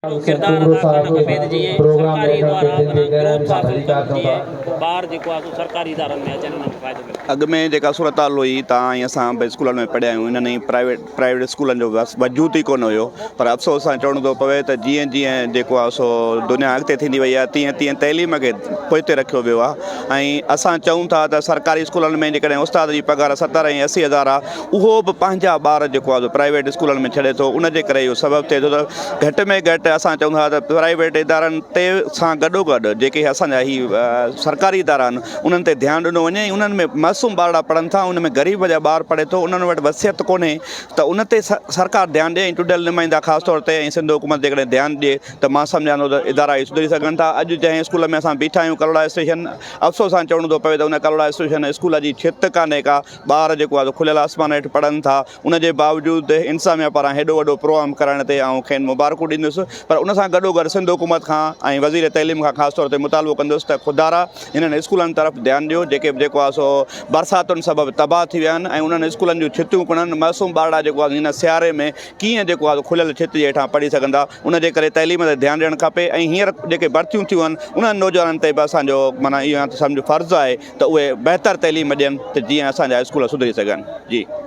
اهڙو ڪردار ادا ڪرڻ کپي ته جيئن سرڪاري ادارا معنيٰ گروٿ حاصل ڪن جيئن ٻار جيڪو آهي سو سرڪاري ادارن ۾ اچن انهن کي فائدو ملي. اڳ ۾ جيڪا صورتحال هئي تان ۽ اسان به اسڪولن ۾ پڙهيا آهيون انهن ئي پرائيويٽ پرائيويٽ اسڪولن جو وجود ئي ڪونه هيو پر افسوس سان چوڻو ٿو پوي ته جيئن جيئن جيڪو آهي سو دنيا اڳتي ٿيندي وئي آهي تيئن تيئن تعليم کي پوئتي رکيو ويو آهي ۽ اسان چئون ٿا ته سرڪاري اسڪولن ۾ جيڪڏهن استاد جي پگهار 70 ۽ 80 هزار آهي اهو به پنهنجا ٻار جيڪو آهي سو پرائيويٽ اسڪولن ۾ ڇڏي ٿو ان جي ڪري اهو سبب ٿئي ٿو ته گهٽ ۾ گهٽ اسان چئون ٿا ته پرائيويٽ ادارن تي سان گڏو گڏ جيڪي اسان جا هي سرڪاري ادارا آهن انهن تي ڌيان ڏنو وڃي ۽ انهن ۾ معصوم ٻارڙا پڙهن ٿا ان ۾ غريب جا ٻار پڙهي ٿو انهن وٽ وصيت ڪونهي ته ان تي سرڪار ڌيان ڏي ۽ چونڊيل نمائندا خاص طور تي ۽ سنڌ حڪومت جيڪڏهن ڌيان ڏي ته مان سمجهان ٿو ته ادارا هي سڌري سگهن ٿا اڄ جنهن اسڪول ۾ اسان بيٺا آهيون ڪلوڙا اسٽيشن افسوس سان چوڻو ٿو پوي ته ان ڪلوڙا اسٽيشن اسڪول جي ڇت ڪانهي ڪا ٻار جيڪو آهي کليل آسمان هيٺ پڙهن ٿا ان جي باوجود انتظاميا پاران هيڏو وڏو پروگرام ڪرائڻ تي آئون کين مبارڪون ڏيندس پر ان سان گڏوگڏ سنڌ حڪومت کان ۽ وزير تعليم کان خاص طور تي مطالبو ڪندس ته خدارا هنن اسڪولن طرف ڌيان ڏيو جيڪي به جيڪو آهي سو برساتن سبب تباهه ٿي ويا آهن ۽ انهن اسڪولن جون ڇتيون پڻ معصوم ٻارڙا جيڪو آهي هن سياري ۾ ڪيئن جيڪو آهي کليل ڇت جي هيٺان پڙهي سگهندا ان جي ڪري تعليم تي ڌيان ڏيڻ کپي ۽ هينئر جيڪي ڀرتيون ٿيون آهن انهن نوجوانن تي به اسان جو معنيٰ اهو سمجهه فرض آهي ته اهي بهتر تعليم ڏين ته جيئن اسان جا اسڪول سڌري سگهن جي.